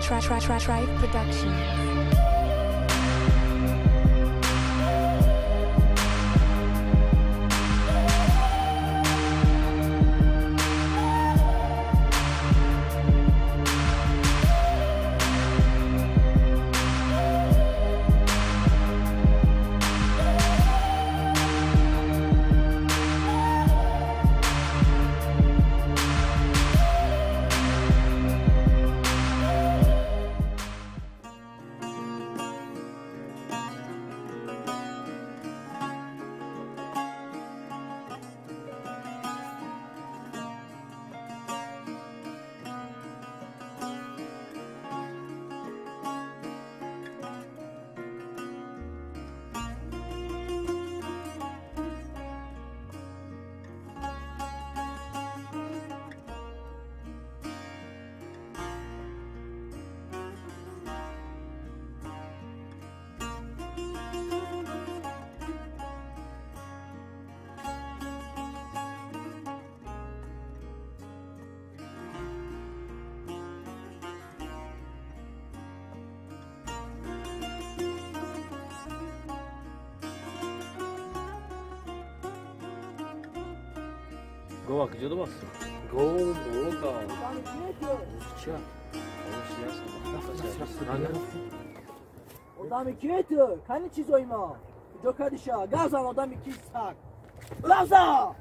Tra Tra Tra Tribe Production. Гова куҷо дубасту? Гов боло. Ча? Одами ки ту? Кани чизои ма? Куҷо кардиша? Гавзан одами ки саг? Гавзан!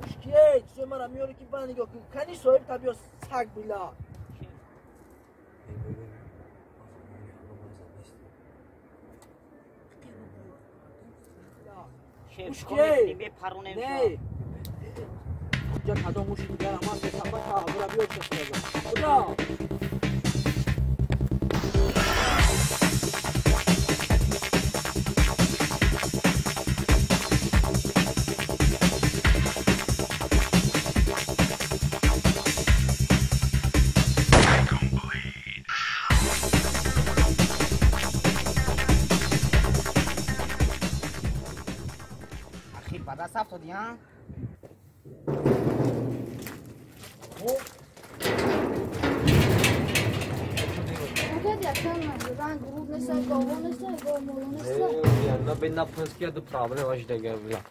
Ушкие, чизои мара меёри ки бана нигоҳ кун. Кани соҳиб та биё саг била. Ушкие! Не! Куҷа кадом муши дигар аман бесабата бура биё чесраза. Куҷа? Ба даст афтодӣ, ҳа? На пунски ду проблема шидага била.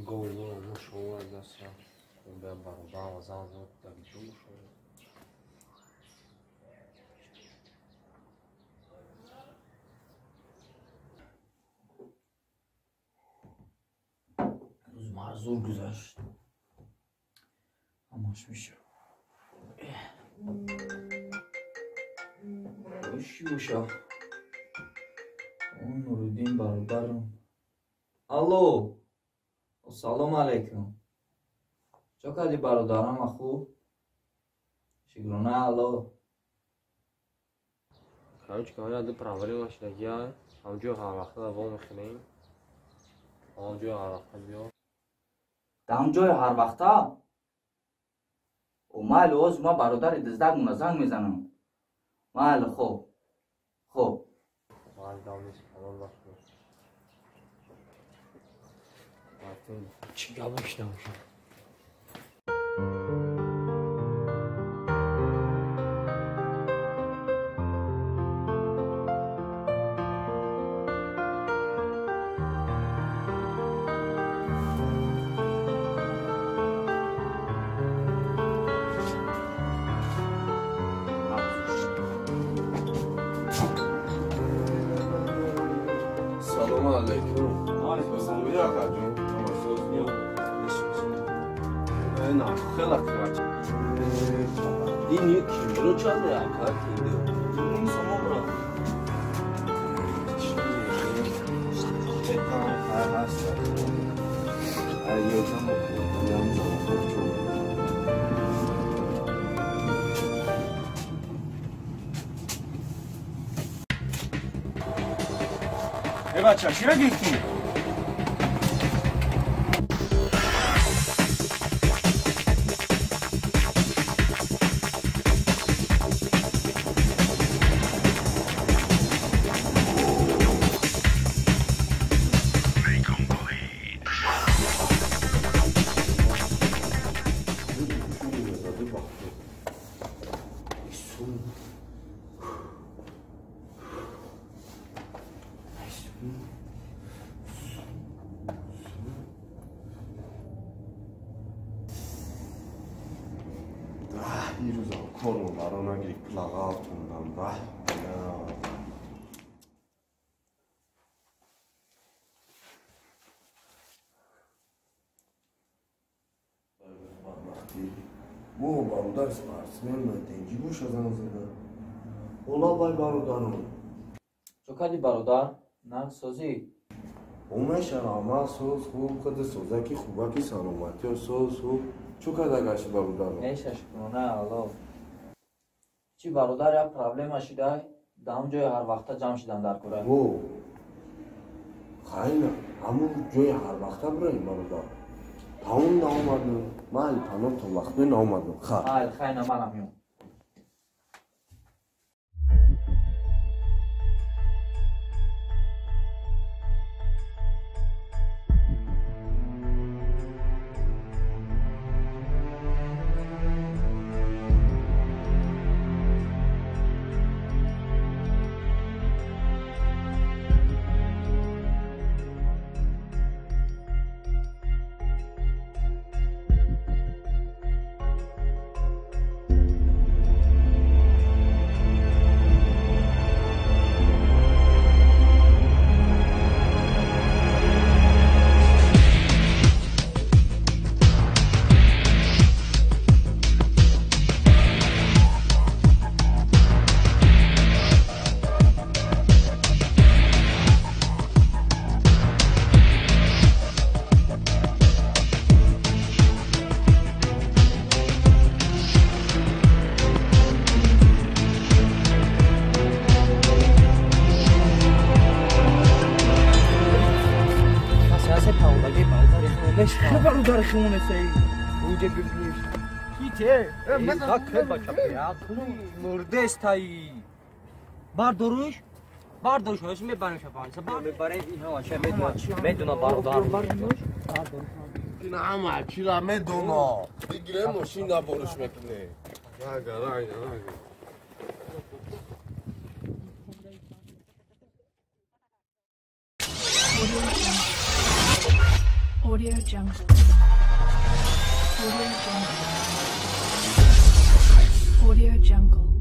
Говло мушова даса. Бе бародар зан зад дар ҷо шуд. Рӯз марзур гузашт. Ҳамаш мешавад. Шуша. Он Нуриддин бародарам. Алло. Салом алейкум. Чо кардӣ бародарам хуб? Шукрона алло. Короче, когда ду проблема шудагия, ҳамҷо ҳар вақта во мехӯрем. Ҳамҷо ҳар вақта биё. Ҳамҷои ҳар вақта? О майли, ҳозир ман бародари диздакмона занг мезанам. Майли, хоб. Хоб. Майли, дам нест, калон вақт. Чӣ гап шудам шуд? Салом алейкум. Бача, чира гирифтӣ? Мо бародар спортсмен денҷи боша зан зада. Ола бай бародарон. Чо кардӣ бародар? Нағз созӣ? Омешара ма соз хуб қади созаки хубаки саломатиё соз хуб. Чо карда гашти бародарон? Меша шукрона алло. Чӣ бародар як проблема шидай? Дар ҳам ҷои ҳар вақта ҷамъ шидан дар кора. Во. Хайна, ҳамун ҷои ҳар вақта бироем бародар. Таом наомадам. Майли паноҳ то вақте наомадам. Ха. Майли, хайна манам меом. Бародари химон эсаи. Уҷа бибиниш. Ките? Мурдестаи. Бардоруш? Бардоруш, ҳош мебарем шапанса. Мебарем ин ҳама ча медона. Медона бародар. Ин ҳама чира медона. Бигирем мошина боруш мекунем. Рага, рага, рага. Audio Jungle. Audio Jungle. Audio Jungle.